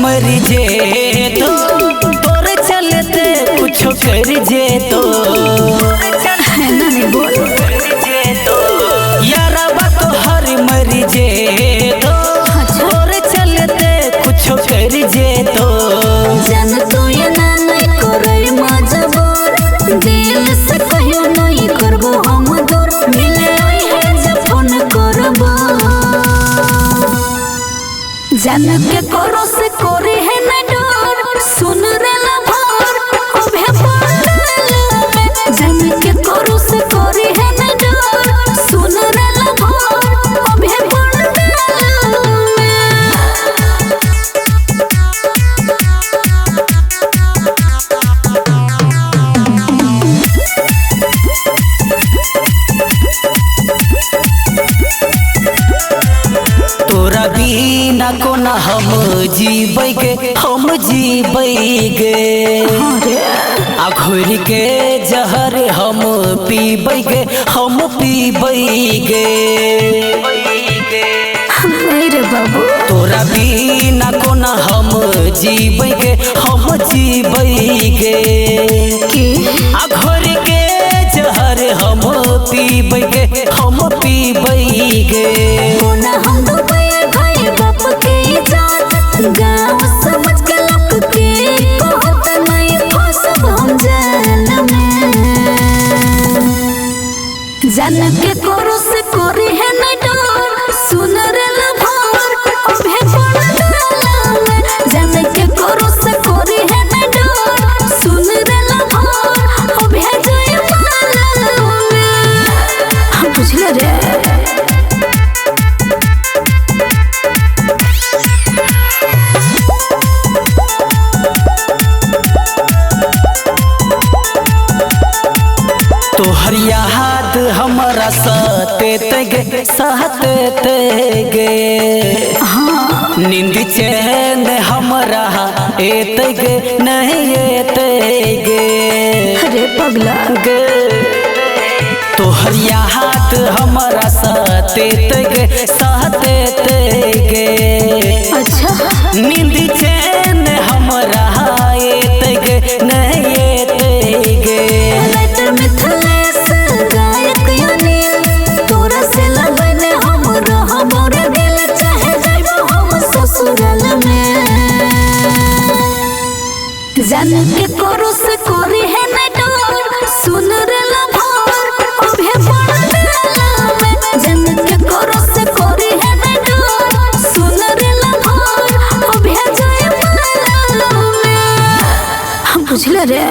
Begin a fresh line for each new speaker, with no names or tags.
मर जे तो तोरे चलते कुछ कर जे तो यारा तो हर मर जे तो तोरे चलते कुछ कर जे तो
जान तो ये ना नहीं करे मजबूर दिल से कहियो नहीं करबो हम दूर मिले ओई है जब फोन करबो जान के करो से करे है न डर सुन रे लभर अबे पागल में जान के करो से करे है न डर सुन रे लभर अबे पागल में।
तोरा बिना कोना हम जीबै गे हम जीबै गे आ घोर के जहर हम पीबै गे हम पीबै गे।
रे बाबू
तोरा बिना कोना हम जीबै गे हम जीबै गे
के
आ घोर के जहर हम पीबै गे हम पीबै गे।
कोना हम दुबई भाई बाप के जात गाँव समझ के लोग के कहत नहीं फंसब हम जाल में जान के करो से करे है न डर सुन रे लभर अबे पागल में जान के करो से करे है न डर सुन रे लभर अबे जय माला में। हम बुझले रे।
तोहर याद हमरा साथे गे साथे गे नींद चैन हमरा एते गे नहीं एते गे
अरे पगला
गे। तोहर याद हमरा साथे गे साथे गे
अच्छा
नींद चैन हमरा एते गे नहीं एते गे।
राइटर मिथिलेश गायक अनिल तोरा से लगन हम रहबो रे दिल चाहे जाइबो हम ससुराल में जान के करो से करे है न डर सुन रे लभर अबे पागल में जान के करो से करे है न डर सुन रे लभर अबे जय माला में। हम बुझले रे।